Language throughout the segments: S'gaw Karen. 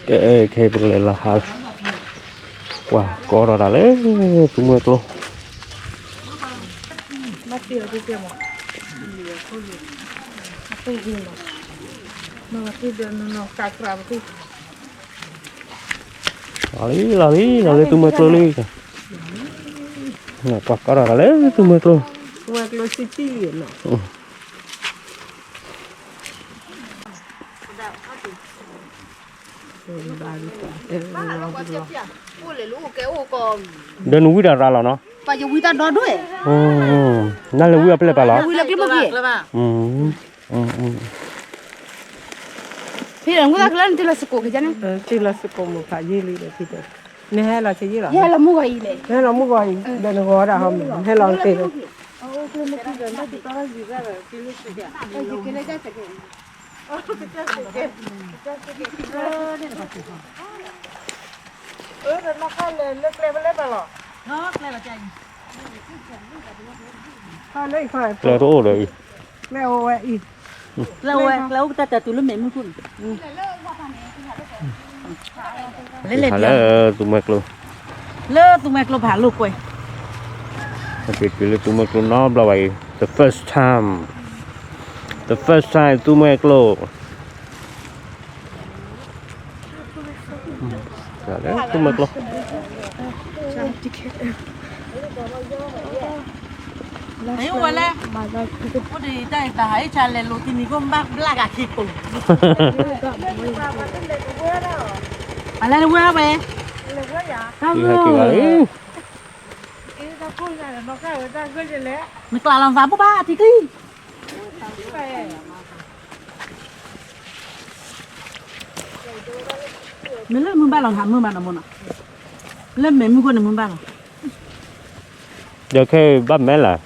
ကဲ ခဲအံၤပကလဲၤလီၤဟး ပှၤကီထီၣ်တၢ်လၢ သူမှဲကျိ လီၤလံ လီၤလံ လီၤလံ သူမှဲကျိလံ ပှၤကီထီၣ်တၢ်လၢ သူမှဲကျိ ဒီးနဝံတၢ်ရၤလီၤနီၤ, နလဲၤဝံအပျဲၢ်ပာ်လီၤ, ဖဲနဝံသးကျၢၢ်နတုၤလီၤစကိးကန့ၣ်, တုၤလီၤစကိးမိၢ်ဖးယံာ်လံဒီးဖံတဲ, နဟဲလီၤဆံးယံာ်လီၤ, ဟဲလီၤမုၢ်ဂီၤအံၤလဲၣ်, ဟဲလီၤမုၢ်ဂီၤအံၤ ဒီးနဂီၤဒၣ်ဟီမုၢ် နဟဲလီၤတ့ၢ်လီၤ ကျဲတအိၣ်ဒီးအံၤ, ကျဲအိၣ်ဝဲအံၤ, ကျဲအိၣ်ဝဲ ကျဲအိၣ်ကတၢၢ်တၢ်တုၤလၢမဲာ်မုၢ်ခိၣ်န့ၣ်, လၢသူမှဲကျိ, လၢသူမှဲကျိဖးလိာ်ကွဲ, okay တုၤလၢသူမှဲကျိနီတဘျီဘၣ်အံၤ the first time, the first time သူမှဲကျိ သူမှဲကျိ, ဝဲလဲၣ်, အိၣ်ဒံးတၢ်အံၤတၢ်ဟးအ့ၣ်ဆါလဲၤလိာ်တနံၤကိၣ်ဘၣ်ဘျၣ်ဂၤခံကိာ်, အလဲၤဝဲဝဲ, နကျးလီၤသးပူၤဘၣ်ထံကျံ မ့ၢ်လၢမုၢ်ဘၣ်လီၤဟးမုၢ်ဘၣ်နီၤမိၢ်နီၤ, လၢမဲာ်မုၢ်ခိၣ်န့ၣ်မုၢ်ဘၣ်လီၤ, ဒီးခဲအံၤဘၣ်မဲလၢ,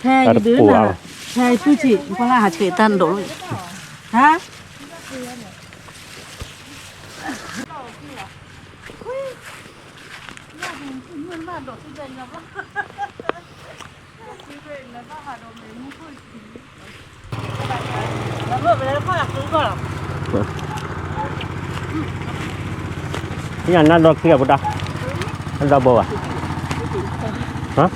ဖဲယဒုးနၤ, ဖဲသူဆံး နကွၢ်လၢဟးဆံးတၢ်နဒိးလီၤ, ဟါ နနၢ်ဒီခံဂၤပတၢ်, နဒီဘိဘၣ်, ဟါ, ပၢ်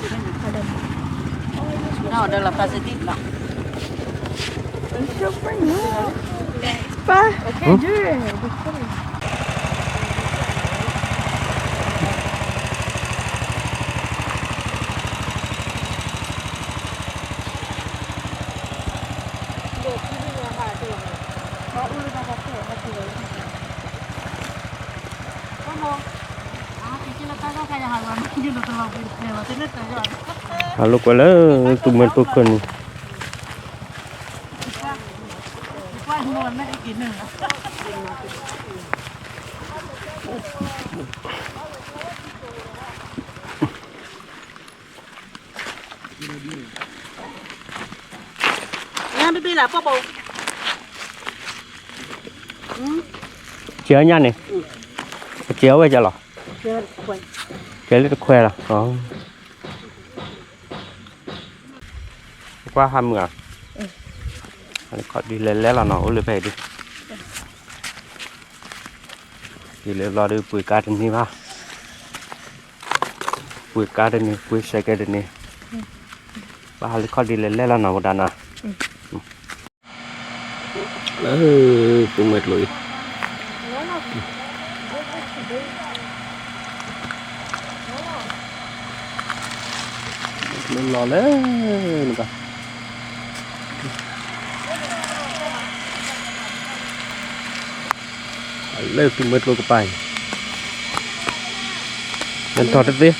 ဟးလိာ်ကွဲလၢ သူမှဲကျိခိၣ်န့ၣ်, ကဲညါန့ၣ်, ကဲဝဲကလီၤ, ကဲလၢတခွဲလီၤ, ကွၢ်ဟးမုာ်ဧါ, ခီၣ်ဒ်လဲၤလဲၣ်လီၤနီၤ အိၣ်လၢဖဲအံၤဒ်, ဒ်လဲၤဘျီဒ်ပှ့ၤကါတန့ၢ်ဘၣ်, ပှ့ၤကါတန့ၢ် ပှ့ၤစဲးကဲတန့ၢ်, ဘၣ်ဟးလၢခီၣ်ဒ်လဲၤလဲၣ်လီၤနီၤ ဝဲဒၣ်နၤ, လၢ သူမှဲကျိအံၤ လၢလီၤလၢနဘၣ်, လၢသူမှဲကျိကပၤအံၤ, နထီၣ်တသ့,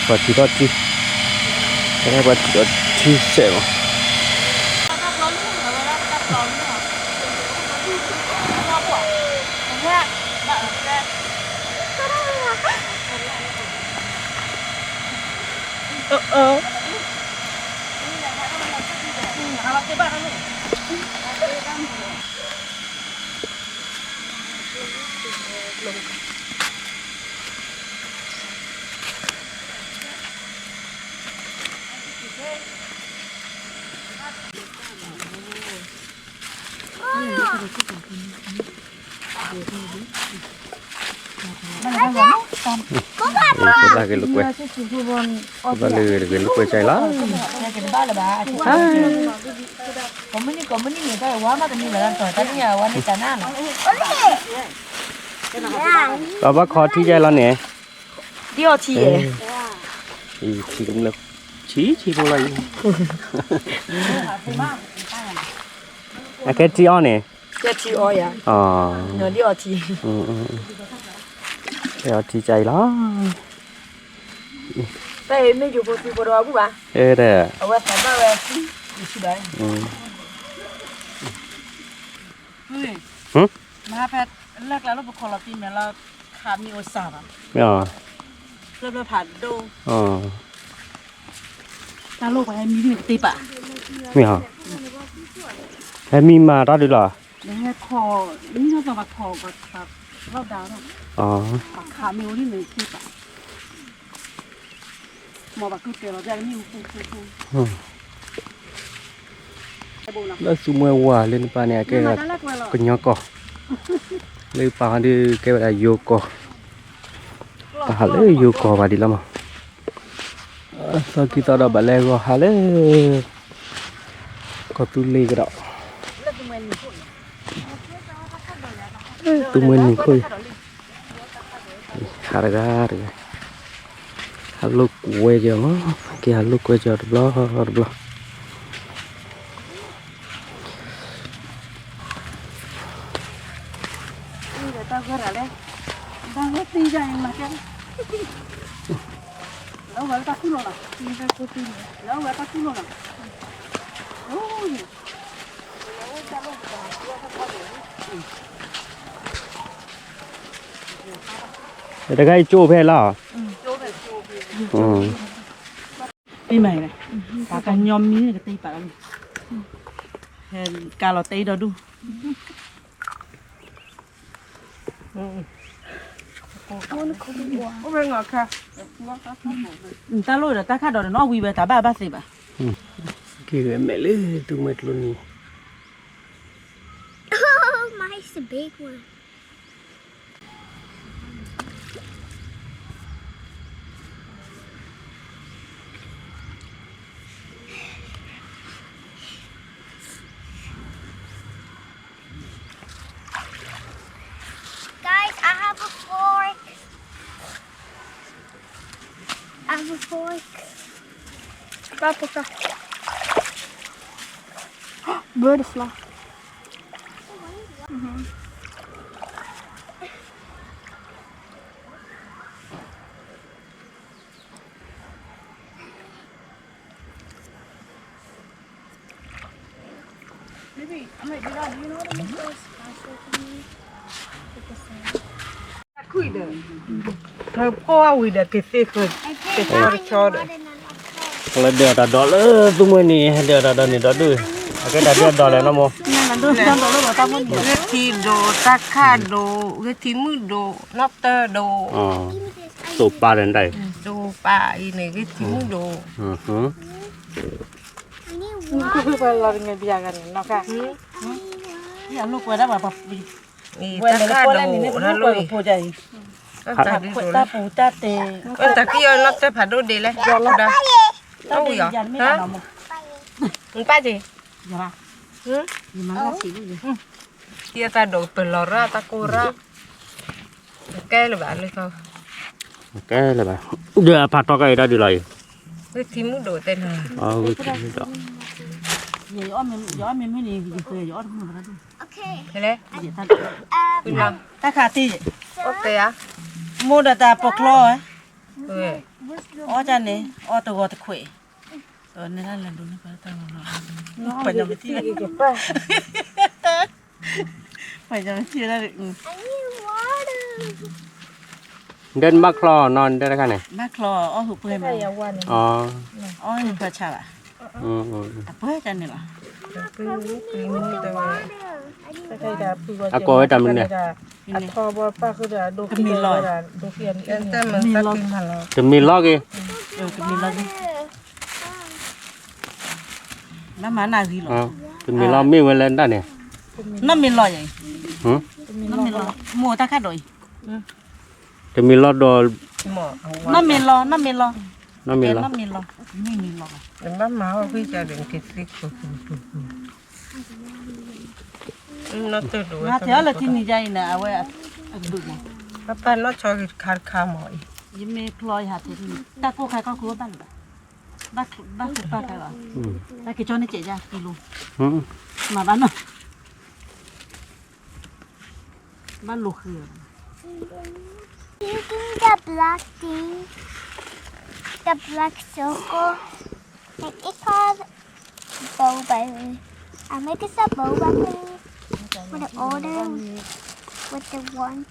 ပှၤထံၣ်ထီၣ်ထံ, ပှၤထံၣ်ထီၣ်ထံစဲးလီၤ. အၢ ဘၣ်က့ၤလိာ်ကွဲ, ဘၣ်လၢဂ့ၤလိာ်ကွဲကၢ်လီၤ, ပဘၣ်ခီထံကၢ်လီၤန့ၣ်, ဒ်အီထံ, ထံကမျၢၢ်, ထံထံဖိလီၤအံၤ, အကဲထံအီန့ၣ်, ကဲထံအီယၤ, ဒ်အီထံ, ဒ်အီထံကၢ်အံၤလီၤ, တၢ်အံၤမ့ၢ်ယိၤဖိသုးဖိဒီးအဘူၣ်ဘၣ်, အဝဲသးဘၣ်ဝဲ, မဟါဖဲလၢကျါလၢပခီၣ်လီၤ ပံမဲာ်လီၤ, ခးမံၤအိၣ်စၢ်ဘၣ်, ဖျၢၣ်ဖျၢၣ်ဖးဒိၣ်, တၢ်လိၣ်ပှၤဟဲမံဒ်န့ၣ်ကသ့ပာ်, မ့ၢ်, ဟဲမံမၤတၢ်ဒုးလီၤ, ဟဲခီၣ်, မံနီၢ်သီပှၤခီၣ်, ပှၤလီၢ်ဒါ, ပှၤခးမံၤအိၣ်ဒ်န့ၣ်ကသ့ပာ် လၢသူမွဲဝၤလၢနပၢ်န့ၣ် အကဲကညီကီၢ်, လၢပၢ်ဟီဒုးကဲဝဲဒၣ်ယိၤကီၢ်, ပဟးလၢယိၤကီၢ်ဘၣ်ဒ်လီၤမး, သီခံသီဒီးဘၣ်လဲၤဂီၤဟးလၢ ကီၢ်သူလ့ၤကဒီး, သူမွဲနံၤခိၣ်အံၤ ဟးတဂၤတဂၤ, ဟးလိာ်ကွဲက့ၤအီၤမး, က့ၤဟးလိာ်ကွဲက့ၤအီၤတဘျီတဘျီ, တခါအံၤကၠိဖဲလီၤ, တမ့ၢ်, ပှၤကညီမံန့ၣ်ကတဲပာ်လီၤ, ကးလီၤတဲဒီဒူၣ်, တၢ်လိၣ်ဒီးတၢ်ခၣ်ဒိးဒီးနီၣ်ဝံၤဝဲတၢ်ဘၣ်ဘၣ်သ့ဘၣ်, က့ၤဂဲၤမဲာ်လၢသူမွဲကျိနံၤ, Oh, mine's a big one. Guys, I have a fork. I have a fork. Paprika. Butterfly. Mm-hmm. Baby, I'm gonna do that. Do you know how to make those faster for me? With the sand. ဖီဝဲဝံၤဒီးကသ့ဃၢၤ, ကဆီတဆီဒီး, လၢဒဲးအတၢ်ဒီးလၢသူမွဲန့ၣ် ဟဲဒဲးအတၢ်ဒီးန့ၣ်ဒီဒူၣ်, အကဲတၢ်ဒဲးအဒီးလဲၣ်နီၢ်မိၢ်, ဂ့ၢ်ထံဒိၣ်, တၢ်ခၣ်ဒိၣ်, ဂ့ၢ်ထံမုၣ်ဒိၣ်, နီၣ်တၢၢ်ဒိၣ်, တိာ်ပာ်ဒီးနတၢ်အံၤ, တိာ်ပာ်အံၤန့ၣ် ဂ့ၢ်ထံမုၣ်ဒိၣ်, ပှၤလီၤတငဲးဘျါဂၤန့ၣ်နီၢ်ခါ, အလိာ်ကွဲဒၣ်ပှၤ, တၢ်ခၣ်ဒိၣ်, တၢ်ပူၤတၢ်တဲ, တၢ်ကံၢ်အီၤနီၣ်တၢၢ်ဖးဒိၣ်ဒ့လဲၣ်, တၢ်ဝံၤအီၤ, နပၢ်က့ၤ, ကံၢ်အတၢ်ဒိၣ်ပလီၤရၣ်တၢ်ကိၢ်ရၣ်, ကဲလၢၤဘၣ်လၢ, ကဲလၢၤဘၣ်, ဒီးအဖးထီကါအံၤတၢ်ဒုးလီၤအံၤ, ဂ့ၢ်ထံမုၣ်ဒိၣ်တဲနၤ, ဂ့ၢ်ထံမုၣ်ဒိၣ်, ယအီၣ်မ့ၢ်မ့ၢ်န့ၣ်, ယတမ့ၢ်ဘၣ်တၢ်ဒုး, တၢ်ခးတ့ၢ်, မိၢ်ဒီးတၢ်ပိာ်ကျီ, အီၣ်တၢ်န့ၣ် အီၣ်တဂီၤတခွဲး, န့ၣ်တၢ်လဲၤဒိးန့ၢ်ပှၤတၢ်ဂီၤလီၤ, ပှၤညီမ့ၢ်ထံၣ်, ပှၤညီမ့ၢ်ထံၣ်ဝဲဒၣ်, အ need water. ဒဲနဘၣ်ချီနီၤ ဒဲတခါန့ၣ်, ဘၣ်ချီအီၣ်ဟူးပှဲၤမး, အီၣ်ဟူးပှဲၤဆါဘၣ်, အပှဲၤတၢ်န့ၣ်လီၤ, အကိးဝဲတၢ်မနုၤန့ၣ်, တမ့ၢ်လီၤ, တမ့ၢ်လီၤက့ၤ, ဘၣ်မၤနၢ်ဂ့ၤလီၤ, တမ့ၢ်လီၤမ့ၢ်ဝဲလၢဒၣ်န့ၣ်, နီၢ်မ့ၢ်လီၤယၤ, နီၢ်မ့ၢ်လီၤ, မိၢ်တၢ်ခါဒီးအံၤ, တမ့ၢ်လီၤဒီး, နီၢ်မ့ၢ်လီၤ, နီၢ်မ့ၢ်လီၤ, နီၢ်မ့ၢ်လီၤ, နီၢ်မ့ၢ်လီၤ, မ့ၢ်မ့ၢ်လီၤ, ဘၣ်မၤအီၣ်ဝံၣ်ကဒီးကသ့, နီၢ်တၢ်ဒိးဝဲ, ဟးထဲအီၤလၢထံနံၤယါအံၤန့ၣ် အဝဲ, အကဒိၣ်ညါ, ပၢ်ပၢ်နီၢ်ဆီဂ့ၤတခါတခါမးအံၤ, ယမ့ၢ်ချီယဟးထဲထံနံၤ တၢ်ကိၢ်ခါခီၣ်ခိၣ်ဘၣ်လၢၤဘၣ်, ဘၣ်ဃုာ်ပၢ်ခဲလီၤ, တၢ်က့ၤကၠီန့ၣ်ကဲယါကံလိ, မၤဘၣ်နီၤ ဘၣ်လိာ်ဃုာ်, Using the black thing, the black circle, and it's called boba. I make us a boba, please, with the order, with the one.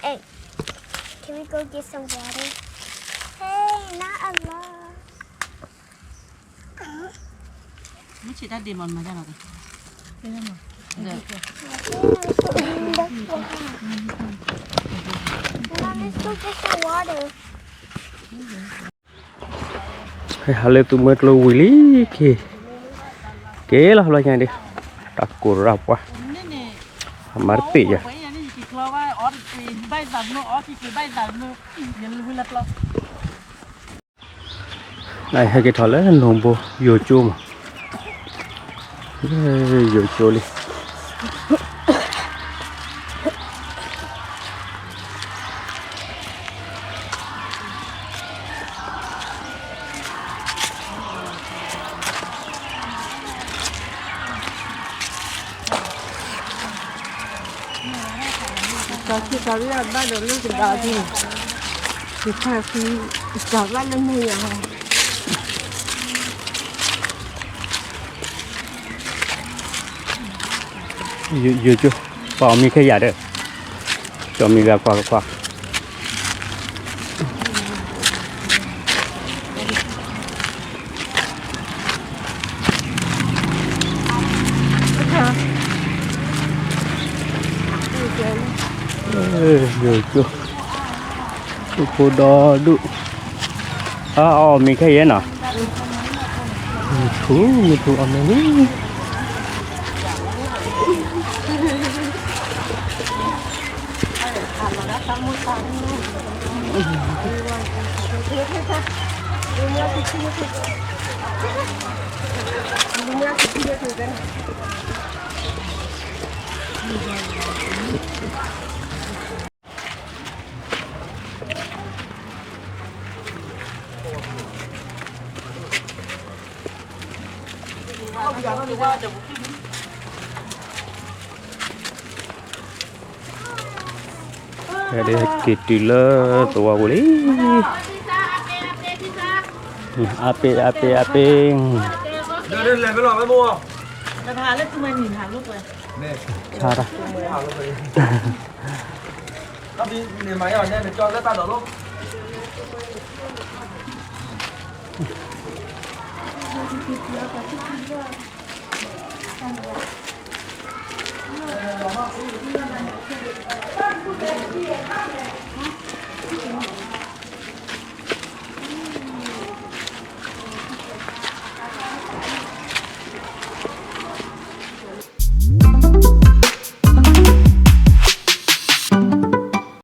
Hey, can we go get some water? Hey, not a lot. မ့ၢ်ဆံးတၢ်ဒ့မးနမၤတၢ်လီၤ, Let's go get some water. ဟဲဟးလၢသူမွဲကျိဝံၤလံ, က့ၤလီၤဘျီညါဒံး, တၢ်ကိၢ်ရၢ်ပှၢ်, အမၤတပ့ၢ်ယၤ, နဟဲက့ၤထီၣ်လၢနိၣ်ဘိယိၤကၠိမး, ယိၤကၠိလံ. ကီၤထံကီၤလၢဘၣ်ဒီးလၢကဒီးဒ်န့ၣ်, ယခါဃံ, ကီၤဘၣ်လၢမုၢ်ယါ, ယိၤကၠိ, ပှၤအီၣ်မ့ၤခဲယၤဒီး, ကၠီမ့ၤဂၤကွၢ်ကွၢ် ယိၤကၠိ, ဖိဒီဒူၣ်, အီၣ်မ့ၤခဲယဲနီၤ, မုၢ်ထူ, မုၢ်ထူအီၣ်မ့ၤလံ. က့ၤတုၤလၢသဝီပူၤလံ, အပ့ၤ အပ့ၤ အပ့ၤ, ဆါတၢ်, န့ၣ်မၤယါန့ၣ် နကၠီလၢတၢ်ဒိးလိၣ်.